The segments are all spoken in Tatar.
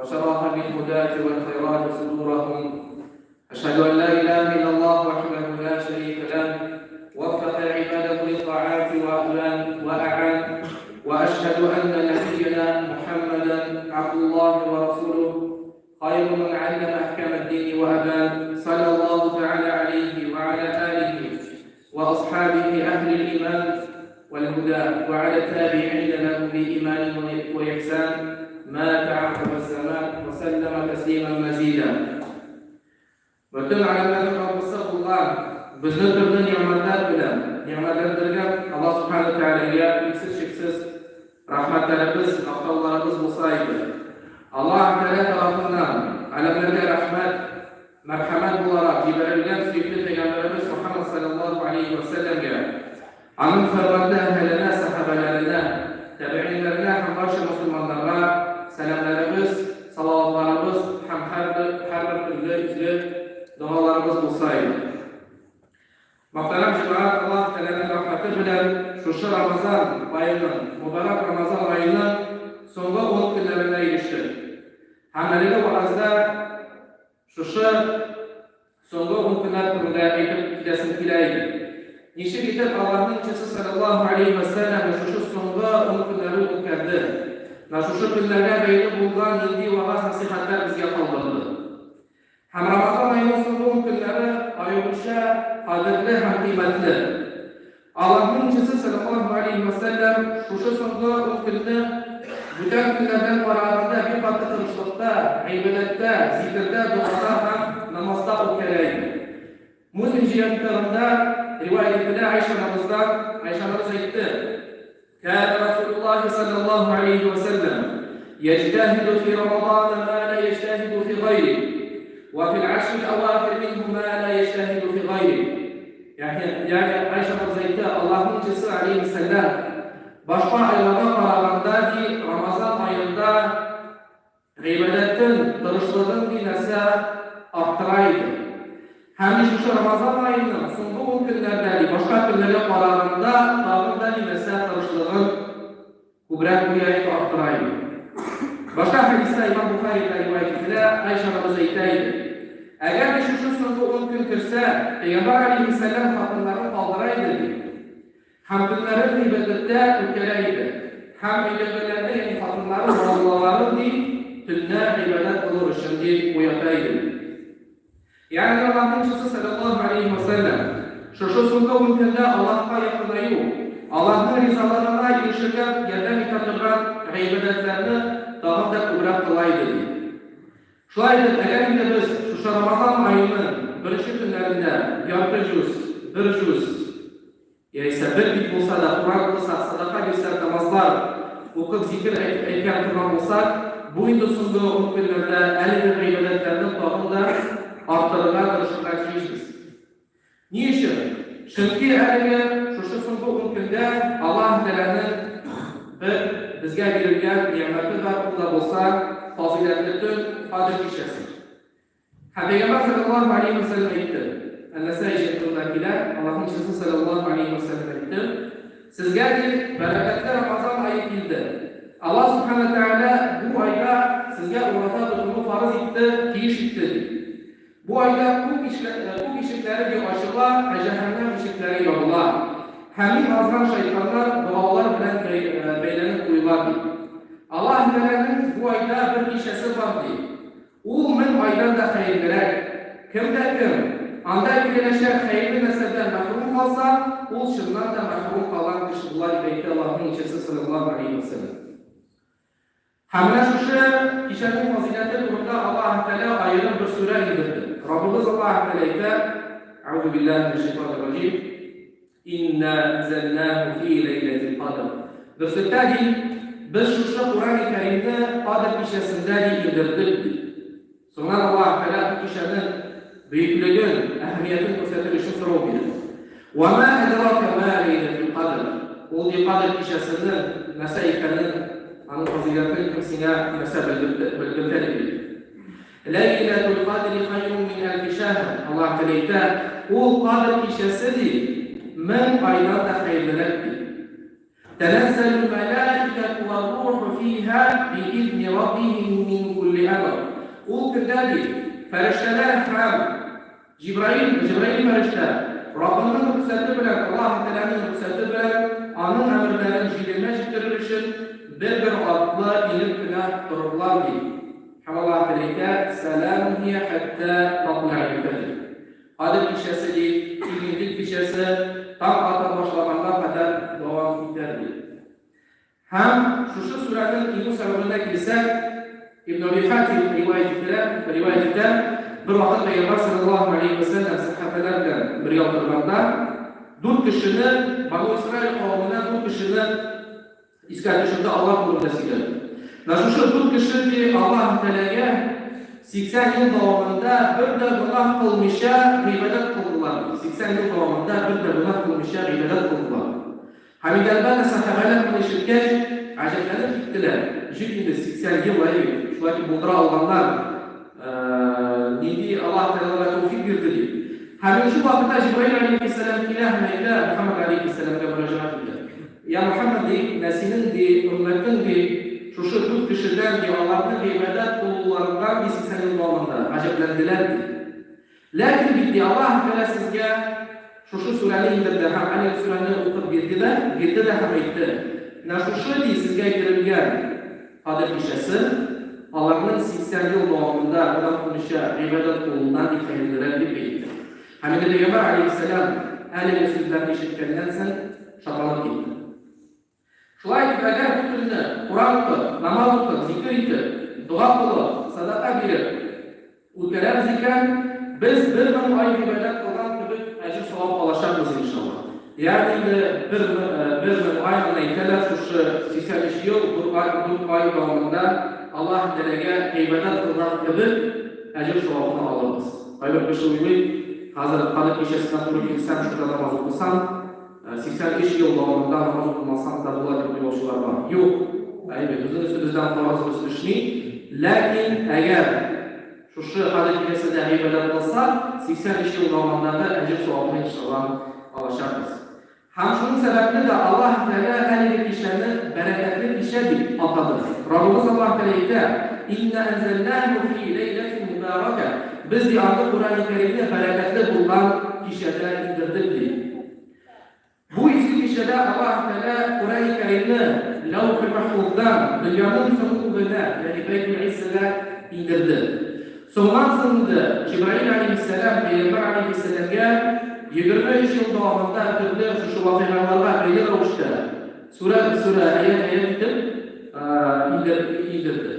وشرح بالهداة والخيرات صدورهم. أشهد أن لا إله إلا الله وحده لا شريك له، وفق عباده للطاعات وأعان، وأشهد أن نبينا محمدا عبد الله ورسوله، خير من علم أحكام الدين وأبان، صلى الله تعالى عليه وعلى آله وأصحابه أهل الإيمان والهدى، وعلى التابعين لهم بإيمان وإحسان ما تعاقب الزمان وسلم تسليما مزيدا. Бөтен галәмнәрнең Раббысы булган, безне төрле нигъмәтләр белән нигъмәтләндергән Аллаһ Субхана Тәгаләгә иксез-чиксез рәхмәтләребез, мактауларыбыз булса иде. Аллаһ Тәгалә тарафыннан галәмнәргә рәхмәт, мәрхәмәт буларак җибәрелгән сөекле пәйгамбәребез Мухаммад салләллаһу алейһи вә сәлләмгә, аның хөрмәтле әһеленә, сәхабәләренә, тәбигыйннәренә һәм барча мөселманнарга сәламнәребез, салаватларыбыз һәм һәрбер һәрбер төрле изге догаларыбыз булса иде. Мөхтәрәм җәмәгать, Аллаһ Тәгаләнең рәхмәте белән шушы Рамазан аеның, мөбарәк Рамазан аеның соңгы ун көннәренә ирештек. Һәм әлеге вәгазьдә Шушы соңгы ун көннәр турында әйтеп китәсем килә иде. Ничек итеп Аллаһның илчесе салләллаһу алейһи вә сәлләм шушы соңгы ун көннәрен үткәрде? Менә шушы көннәргә бәйле булган нинди вәгазь-нәсыйхәтләр безгә калдырды? Һәм Рамазан аеның соңгы ун көннәре аеруча кадерле һәм кыйммәтле. Аллаһның илчесе салләллаһу галәйһи вә сәлләм шушы соңгы ун көнне бүтән көннәрдән караганда бик каты тырышлыкта, гыйбадәттә, зикердә, догада һәм намазда үткәрә иде. Муслим җыентыгында риваять ителә, Айша анабыздан, Айша анабыз әйтте, Кәнә Расулуллаһи салләллаһу галәйһи вә сәлләм яҗтәһиду фи Рамазана ма ла яҗтәһиду фи гайри, вә фил ашрил әвахир минһу ма ла яҗтәһиду фи гайри. Ягъни, ягъни Айша анабыз әйтте, Аллаһның илчесе алейһиссәлам башка айларга караганда, ди, Рамазан аенда гыйбадәтен, тырышлыгын, ди, нәрсә арттыра иде. Һәм, ди, шушы Рамазан аеның соңгы ун көннәрдә, ди, башка көннәргә караганда тагын да, ди, нәрсә тырышлыгын күбрәк куя иде, арттыра иде. Башка хәдистә имам Бухарида риваять ителә, Айша анабыз әйтә иде, Әгәр дә шушы соңгы ун көн керсә, Пәйгамбәр алейһиссәлам хатыннарын калдыра иде, ди. Һәм көннәрен гыйбадәттә үткәрә иде. Һәм өйдәгеләрне, ягъни хатыннарын, балаларын, ди, төнлә гыйбадәт кылу өчен, ди, уята иде, ди. Ягъни Аллаһның илчесе салләллаһу галәйһи вә сәлләм шушы соңгы ун көндә Аллаһка якынаю, Аллаһның ризалыгына ирешергә ярдәм итә торган гыйбадәтләрне тагын да күбрәк кыла иде, ди. Шулай итеп, әгәр инде без шушы Рамазан аеның беренче көннәрендә ярты җүз, бер җүз, Яисә бер бит булса да Коръән укысак, садака бирсәк, намазлар укып, зикер әйткән торган булсак, бу инде соңгы ун көннәрдә әлеге гыйбадәтләрне тагын да арттырырга тырышырга тиешбез. Ни өчен? Чөнки әлеге шушы соңгы ун көндә Аллаһ Тәгаләнең бер безгә бирелгән нигъмәте бар, ул да булса фазыйләтле төн, Кадер кичәсе. Һәм Пәйгамбәр салләллаһу галәйһи вә сәлләм әйтте, Ән-Нәсаи җыентыгында килә, Аллаһның илчесе салләллаһу галәйһи вә сәлләм әйтте, Сезгә, ди, бәрәкәтле Рамазан ае килде. Аллаһ Сүбхәнә Тәгалә бу айда сезгә ураза тотуны фарыз итте, тиеш итте, ди. Бу айда күк күк ишекләре, ди, ачыла, ә җәһәннәм ишекләре ябыла. Һәм иң азган шайтаннар богаулар белән бәйләнеп куела, ди. Аллаһ Тәгаләнең бу айда бер кичәсе бар, ди. Ул мең айдан да хәерлерәк. Кем дә кем, анда биреләчәк хәерле нәрсәдән мәхрүм калса, ул чыннан да мәхрүм калган кеше була, дип әйтте Аллаһның илчесе салләллаһу галәйһи вә сәлләм. Һәм менә шушы кичәнең фазыйләте турында Аллаһ Тәгалә аерым бер сүрә иңдерде. Раббыбыз Аллаһ Тәгалә әйтә, Әгъузу биллаһи минәш шайтанир раҗим. Инна әнзәлнәһу фи ләйләтил кадр. Дөреслектә, ди, без шушы Коръәни Кәримне Кадр кичәсендә, ди, иңдердек, ди. Соңыннан Аллаһ Тәгалә бу кичәнең бөеклеген, әһәмиятен күрсәтер өчен сорау бирә. Вә мә әдрака мә ләйләтул кадр. Ул, ди, Кадр кичәсенең нәрсә икәнен, аның фазыйләтен кем сиңа нәрсә белгертә, дип әйтә. Ләйләтул кадри хайрун мин әлфи шәһр. Аллаһ Тәгалә әйтә, ул Кадр кичәсе, ди, 1000 айдан да хәерлерәк, ди. Тәнәззәлүл мәләикәту вәр-руху фиһа. фиһа биизни раббиһим мин кулли әмр. Ул көндә, ди, фәрештәләр һәм Җибраил, Җибраил фәрештә, Раббының рөхсәте белән, Аллаһ Тәгаләнең рөхсәте белән, аның әмерләрен җиренә җиткерер өчен бер-бер артлы инеп кенә торырлар, ди. Һәм Аллаһ Тәгалә әйтә, Сәламун һия хәттә матла'ил фәҗр. Кадер кичәсе, ди, иминлек кичәсе таң ата башлаганга кадәр дәвам итәр, ди. Һәм шушы сүрәнең инү сәбәбенә килсәк, Ибн Әби Хатим риваять ителә, риваять итә, бер вакыт Пәйгамбәр саллаллаһу алейһи вә сәлләм сәхабәләр белән бергә утырганда, дүрт кешене, Бану Исраил кавеменнән дүрт кешене искә төшерде, алар турында сөйләде. Менә шушы дүрт кеше ди, Аллаһ Тәгаләгә 80 ел дәвамында бер дә гөнаһ кылмыйча гыйбадәт кылдылар. 80 ел дәвамында бер дә гөнаһ кылмыйча гыйбадәт кылдылар. Һәм инде, әлбәттә, сәхабәләр моны ишеткәч, гаҗәпләнеп киттеләр. Ничек инде 80 ел әй шулай итеп булдыра алганнар, нинди Аллаһ Тәгалә аларга тәүфик бирде дип. Һәм инде шул вакытта Җибраил галәйһиссәлам килә һәм әйтә, Мөхәммәд галәйһиссәламгә мөрәҗәгать итә. Я Мөхәммәд, ди, менә синең, ди, өммәтең, ди, шушы дүрт кешедән, ди, аларның гыйбадәт кылуларыннан, ди, 80 ел дәвамында гаҗәпләнделәр, ди. Ләкин бит, ди, Аллаһ Тәгалә сезгә шушы сүрәне иңдерде һәм әлеге сүрәне укып бирде дә, бирде дә һәм әйтте, Менә шушы, ди, сезгә бирелгән Кадер кичәсе аларның 80 ел дәвамында гөнаһ кылмыйча гыйбадәт кылуыннан, ди, хәерлерәк, дип әйтте. Һәм инде Пәйгамбәр галәйһиссәлам әлеге сүзләрне ишеткәннән соң шатланып китте. Шулай итеп, әгәр бу көнне Коръән укып, намаз укып, зикер итеп, дога кылып, сәдака биреп үткәрәбез икән, без 1000 ай гыйбадәт кылган кебек әҗер-савап алачакбыз, иншалла. Ягъни инде бер 1000 ай гына әйтәләр, шушы 83 ел, дүрт ай, дүрт ай дәвамында Аллаһ Тәгаләгә гыйбадәт кылган кебек әҗер-савапны алырбыз. Кайбер кеше уйлый, хәзер Кадер кичәсенә туры килсәм, шунда намаз укысам, 83 ел дәвамында намаз укымасаң да була дип уйлаучылар бар. Юк, әйе, безнең өстебездән фарызыбыз төшми. Ләкин әгәр шушы Кадер кичәсендә гыйбадәт кылсак, 83 ел дәвамындагы әҗер-савапны иншалла алачакбыз. Һәм шуның сәбәпле дә Аллаһ Тәгалә әлеге кичәне бәрәкәтле кичә дип атады. Раббыбыз Аллаһ Тәгалә әйтә, Инна әнзәлнәһу фи ләйләтин мубәрәкә. Без ди аны Коръәни Кәримне бәрәкәтле булган кичәдә иңдердек ди. Бу изге кичәдә Аллаһ Тәгалә Коръәни Кәримне Ләүхи Мәхфуздан дөньяның соңгы күгенә, ягъни Бәйтүл Иззәгә иңдерде. Соңыннан соң инде Җибраил галәйһиссәлам Пәйгамбәр галәйһиссәламгә 23 ел дәвамында төрле шушы вакыйгаларга бәйле рәвештә сүрә-сүрә, аять-аять итеп иңдерде.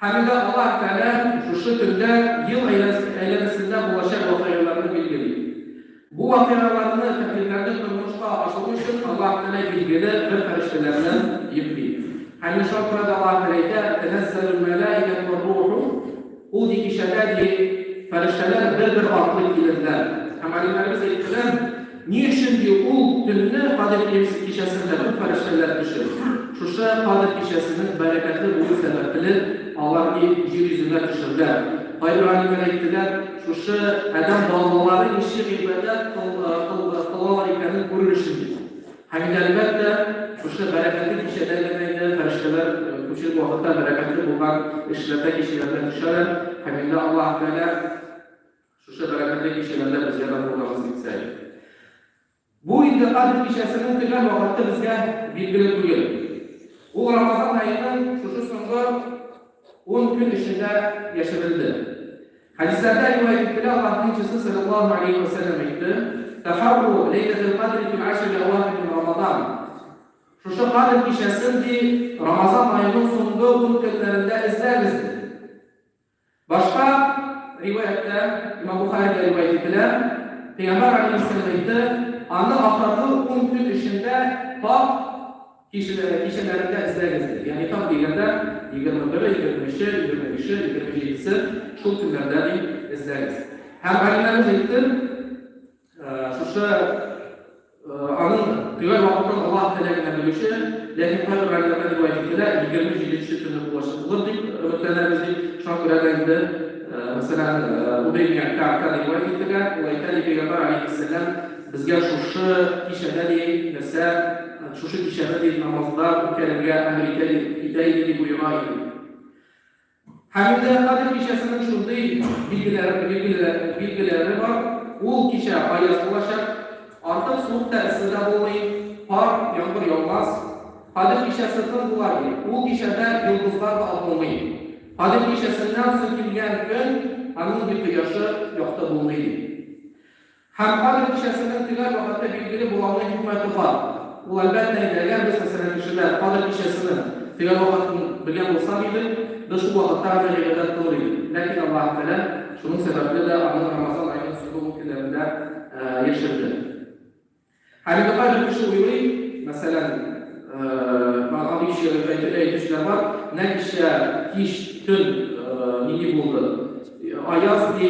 Һәм инде Аллаһ Тәгалә шушы көндә ел әйләнәсендә булачак вакыйгаларны билгели. Бу вакыйгаларны, тәкъдирләрне тормышка ашыру өчен Аллаһ Тәгалә билгеле бер фәрештәләрне йөкли. Һәм инде шуңа күрә дә Аллаһ Тәгалә әйтә, Тәнәззәлүл мәләикәту вәр-руху, ул ди кичәдә ди фәрештәләр бер-бер артлы килерләр. Һәм галимнәребез әйттеләр, Ни өчен ди ул төнне Кадер кичәсендә күп фәрештәләр төшер? Шушы Кадер кичәсенең бәрәкәтле булу сәбәпле алар ди җир йөзенә төшерләр. Кайбер галимнәр әйттеләр, шушы адәм балалары ничек гыйбадәт кылалар икәнен күрер өчен дип. Һәм инде әлбәттә, шушы бәрәкәтле кичәдә генә инде фәрештәләр күпчелек вакытта бәрәкәтле булган эшләрдә, кичәләрдә төшәләр. Һәм инде Аллаһ Тәгалә Шушы бәрәкәтле кичәләрдә безгә дә булу насыйп итсә. Бу инде Кадер кичәсенең төгәл вакыты безгә билгеле түгел. Ул Рамазан аеның шушы соңгы 10 көн эчендә яшерелде. Хәдисләрдә риваять ителә, Аллаһның илчесе саллаллаһу алейһи ва сәлләм әйтте: "Тахарру ләйләтел кадри фил ашри әвахир мин Рамазан". Шушы Кадер кичәсен ди Рамазан аеның соңгы 10 көннәрендә эзләгез ди. Башка риваятьтә, Имам Бухарида риваять ителә, Пәйгамбәр алейһиссәлам әйтте, аны ахыргы ун көн эчендә так кичәләрендә эзләгез ди. Ягъни так дигәндә 21-е, 23-е, 25-е, 27-се шул көннәрдә ди эзләгез. Һәм галимнәребез әйтте, шушы Аның төгәл вакытын Аллаһ Тәгалә генә белүче, ләкин кайбер галимнәрдән риваять ителә, 27 нче төне булачак булыр дип өметләнәбез дип. Шуңа күрә дә инде, мәсәлән, Убәй ибн Кәгъбтан риваять ителә, ул әйтә, ди, Пәйгамбәр алейһиссәлам безгә шушы кичәдә, ди, нәрсә, шушы кичәне ди намазда үткәрергә әмер итә итә иде дип боера иде. Һәм инде Кадер кичәсенең шундый билгеләре, билгеләре, билгеләре бар, ул кичә аяз булачак, артык суык та эссе дә булмый, кар, яңгыр яумас. Кадер кичәсе тын була ди, ул кичәдә йолдызлар да атылмый. Кадер кичәсеннән соң килгән көн, аның ди кояшы якты булмый ди. Һәм Кадер кичәсенең төгәл вакыты билгеле булауның хикмәте бар. Ул, әлбәттә инде, әгәр без, мәсәлән, кешеләр Кадер кичәсенең төгәл вакытын белгән булсак иде, без шул вакытта гына гыйбадәт кылыр идек. Ләкин Аллаһ Тәгалә шуның сәбәпле дә аны Рамазан аеның соңгы ун көннәрендә яшерде. Һәм инде кайбер кеше уйлый, мәсәлән, андый кеше әйтүчеләр бар, менә кичә кич, төн нинди булды? Аяз ди,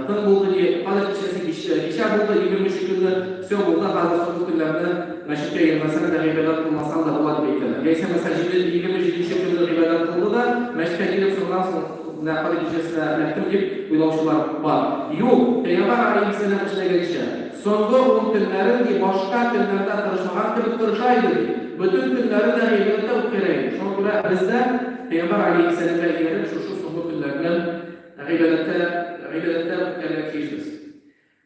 тын булды ди, кадер кичәсе кичә булды, 23 көнне, все булды, хәзер соңгы көннәрне мәчеткә йөрмәсәң дә, гыйбадәт кылмасаң да була дип әйтәләр. Яисә, мәсәлән, 27 көнне гыйбадәт кылды да, мәчеткә килеп, соңыннан соң менә кадер кичәсенә эләктем дип уйлаучылар бар. Юк, Пәйгамбәр галәйһиссәлам эшләгәнчә, Соңгы ун көннәрен, ди, башка көннәрдә тырышмаган кебек тырыша иде, ди. Бөтен көннәрен дә гыйбадәттә үткәрә иде. Шуңа күрә без дә, Пәйгамбәр галәйһиссәламгә ияреп, шушы соңгы көннәрне гыйбадәттә, гыйбадәттә үткәрергә тиешбез.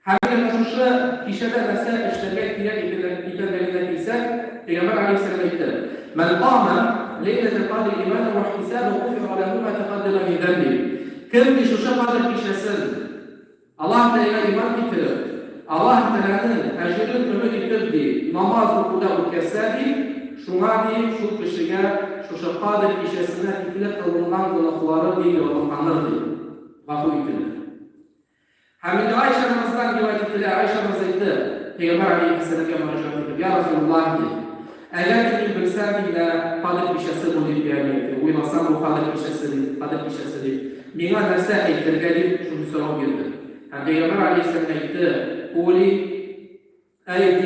Һәм инде менә шушы кичәдә нәрсә эшләргә кирәк икәнлегенә килсәк, Пәйгамбәр галәйһиссәлам әйтте, Мән кама ләйләтәл кадри иманән вә ихтисабән гуфира ләһү мә тәкаддәмә мин зәнби. Кем, ди, шушы Кадер кичәсен Аллаһ Тәгаләгә иман китереп, Аллаһ Тәгаләнең әҗерен өмет итеп, ди, намаз укуда үткәрсә, ди, шуңа, ди, шул кешегә шушы Кадер кичәсенә тикле кылынган гөнаһлары, ди, ярлыканыр, ди, гафу ителер. Һәм инде Айша анабыздан риваять ителә, Айша анабыз әйтте, Пәйгамбәр алейһиссәламгә мөрәҗәгать итеп, Я Расулуллаһ, ди, әгәр ди мин белсәм, ди, менә Кадер кичәсе бу дип, ягъни уйласам, бу Кадер кичәсе дип, Кадер кичәсе дип, Миңа нәрсә әйтергә дип шундый сорау бирде. Һәм Пәйгамбәр алейһиссәлам әйтте, Кули, әйт,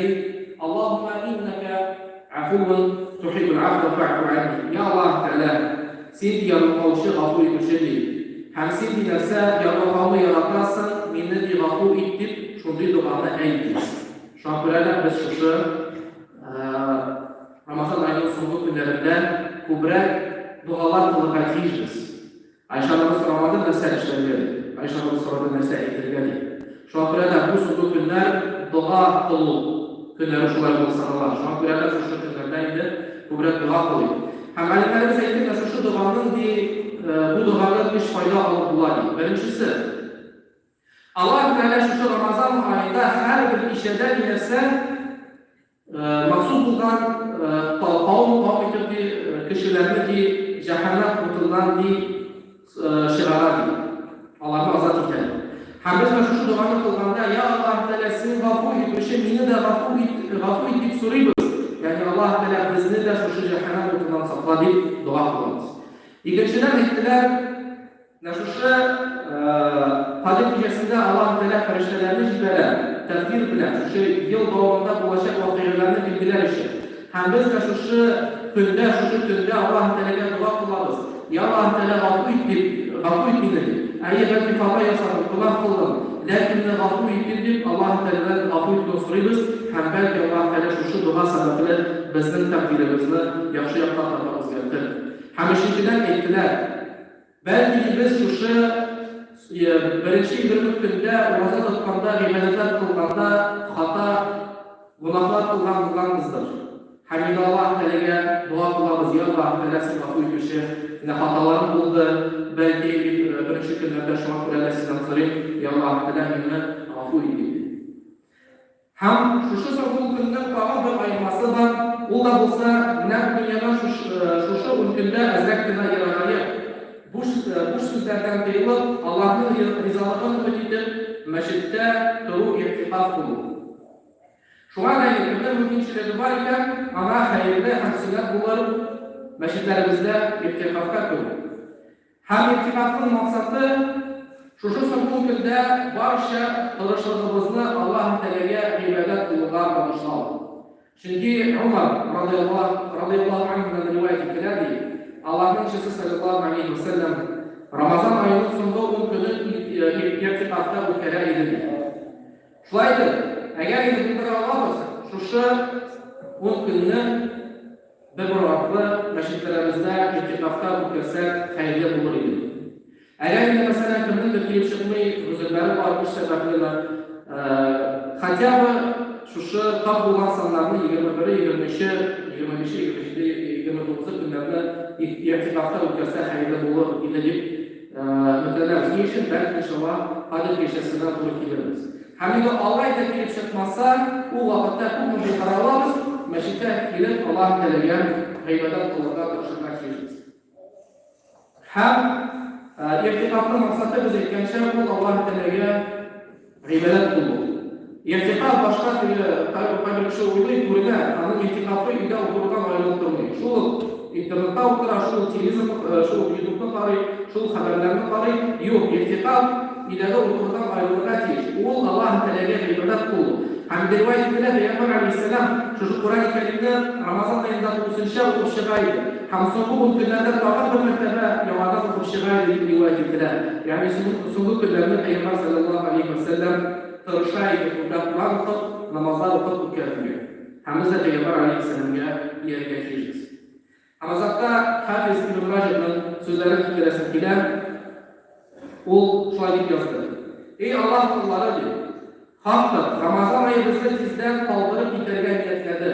Аллаһумма иннәкә афувун тухиббул афва фа'фу анни. Я Аллаһ Тәгалә, син ярлыкаучы, гафу итүче ди. Һәм син ди нәрсә, ярлыкауны яратасың, мине ди гафу ит дип шундый доганы әйт ди. Шуңа күрә дә без шушы Рамазан аеның соңгы көннәрендә күбрәк догалар кылырга тиешбез. Айша анабыз сорамады, нәрсә эшләргә дип. Айша анабыз сорады, нәрсә әйтергә дип. Шуңа күрә дә бу соңгы көннәр дога кылу көннәре шулай булып санала. Шуңа күрә дә шушы көннәрдә инде күбрәк дога кылыйк. Һәм галимнәребез әйтте, менә шушы доганың ди, бу догадан өч файда алып була ди. Беренчесе, Аллаһ Тәгалә шушы Рамазан аенда һәрбер кичәдә ни нәрсә Махсус булган кавым кавым итеп ди, кешеләрне ди, җәһәннәм утыннан ди чыгара ди. Аларны азат итә. Һәм без менә шушы доганы кылганда, Я Аллаһ Тәгалә, син гафу итүче, мине дә гафу ит, гафу ит дип сорыйбыз. Ягъни Аллаһ Тәгалә безне дә шушы җәһәннәм утыннан сакла дип дога кылабыз. Икенчедән әйттеләр, Менә шушы Кадер кичәсендә Аллаһ Тәгалә фәрештәләрне җибәрә, тәкъдир белән, шушы ел дәвамында булачак вакыйгаларны билгеләр өчен. Һәм без дә шушы көндә, шушы төндә Аллаһ Тәгаләгә дога кылабыз. Я Аллаһ Тәгалә, гафу ит дип, гафу ит мине дип. Әйе, бәлки хата ясадым, гөнаһ кылдым, ләкин мине гафу ит дип, Аллаһ Тәгаләдән гафу итүне сорыйбыз һәм бәлки Аллаһ Тәгалә шушы дога сәбәпле безнең тәкъдиребезне яхшы якка таба үзгәртер. Һәм өченчедән әйттеләр, Бәлки, без шушы беренче 20 көндә ураза тотканда, гыйбадәтләр кылганда хата, гөнаһлар кылган булганбыздыр. Һәм инде Аллаһ Тәгаләгә дога кылабыз, Я Аллаһ Тәгалә, син гафу итүче, менә хаталарым булды, бәлки, беренче көннәрдә, шуңа күрә дә синнән сорыйм, Я Аллаһ Тәгалә, мине гафу ит дип. Һәм шушы соңгы ун көннең тагын бер аермасы бар, ул да булса, менә бу дөньядан шушы ун көндә әзрәк кенә ерагаеп, буш буш сүзләрдән тыелып, Аллаһның ризалыгын өмет итеп, мәчеттә тору игътикаф кылу. Шуңа да инде кемнең мөмкинчелеге бар икән, аңа хәерле һәм сөннәт булыр мәчетләребездә игътикафка керү. Һәм игътикафның максаты, шушы соңгы ун көндә барча тырышлыгыбызны Аллаһ Тәгаләгә гыйбадәт кылуга багышлау. Чөнки Умар, радыяллаһу анһудан риваять ителә, ди, Аллаһның илчесе салләллаһу галәйһи вә сәлләм Рамазан аеның соңгы ун көнен игътикафта үткәрә иде, ди. Шулай итеп, әгәр инде булдыра алабыз, шушы ун көнне бер-бер артлы мәчетләребездә игътикафта үткәрсәк, хәерле булыр иде. Әгәр инде, мәсәлән, кемнеңдер килеп чыкмый, гозерләре бар, эш сәбәплеме, хотя бы шушы тап булган саннарны, 21-е, 23-е, 25-е, 27-е, 29-ы көннәрне игътикафта үткәрсә хәерле булыр иде дип өметләнәбез. Ни өчен? Бәлки, иншалла, Кадер кичәсенә туры килербез. Һәм инде алай да килеп чыкмаса, ул вакытта күпме булдыра алабыз, мәчеткә килеп, Аллаһ Тәгаләгә гыйбадәт кылырга тырышырга тиешбез. Һәм игътикафның максаты, без әйткәнчә, ул Аллаһ Тәгаләгә гыйбадәт кылу. Игътикаф башка теге кайбер кеше уйлый, күренә, аның игътикафы өйдә утырудан аерылып тормый. Шул ук интернетта утыра, шул ук телевизорны, шул ук ютубны карый, шул ук хәбәрләрне карый. Юк, игътикаф өйдәге утырудан аерылырга тиеш. Ул Аллаһ Тәгаләгә гыйбадәт кылу. Һәм риваять ителә, Пәйгамбәр галәйһиссәлам шушы Коръәни Кәримне Рамазан аенда тулысынча укып чыга иде. Һәм соңгы ун көннәрдә тагын бер мәртәбә яңадан укып чыга иде дип риваять ителә. Ягъни соңгы көннәрне Пәйгамбәр салләллаһу галәйһи вә сәлләм тырыша иде күбрәк Коръән укып, намазлар укып үткәрергә. Һәм без дә Пәйгамбәр галәйһиссәламгә иярергә тиешбез. Һәм азакта Хафиз ибн Раҗабның сүзләрен китерәсем килә. Ул шулай дип язды. Эй Аллаһ коллары, ди, хактыр, Рамазан ае безне тиздән калдырып китәргә ниятләде.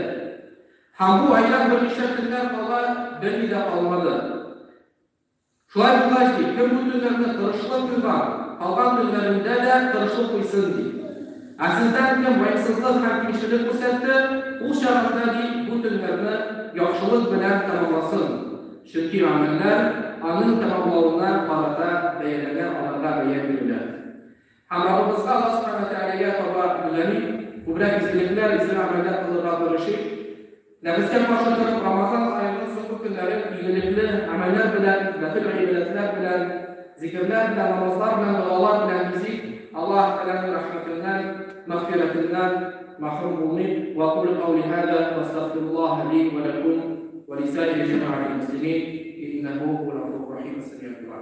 Һәм бу айдан берничә көннәр кала берни дә калмады. Шулай булгач, ди, кем бу төннәрне тырышлык куйган, калган көннәрендә дә тырышлык куйсын, ди. Ә сездән кем ваемсызлык һәм кимчелек күрсәтте, ул чагында, ди, бу төннәрне яхшылык белән тәмамласын, чөнки гамәлләр аның тәмамлавына карата бәяләнә, аларга бәя бирелә. Һәм Раббыбызга, Аллаһ Сүбхәнәһү вә Тәгаләгә таба юнәлик, күбрәк изгелекләр, изге гамәлләр кылырга тырышыйк. Нәфескә каршы торып, Рамазан аеның соңгы көннәрен игелекле гамәлләр белән, нәфел гыйбадәтләр белән, зикерләр белән, намазлар белән, догалар белән бизик, Аллаһ Тәгаләнең рәхмәтеннән, мәгъфирәтеннән мәхрүм булмыйк. Вә акулу каули һаза вә астагфируллаһа ли вә ләкум вә лисаири җәмәгатил мөслимин, иннәһу һуәл гафурур рахим. Әс-сәмигъ дуа.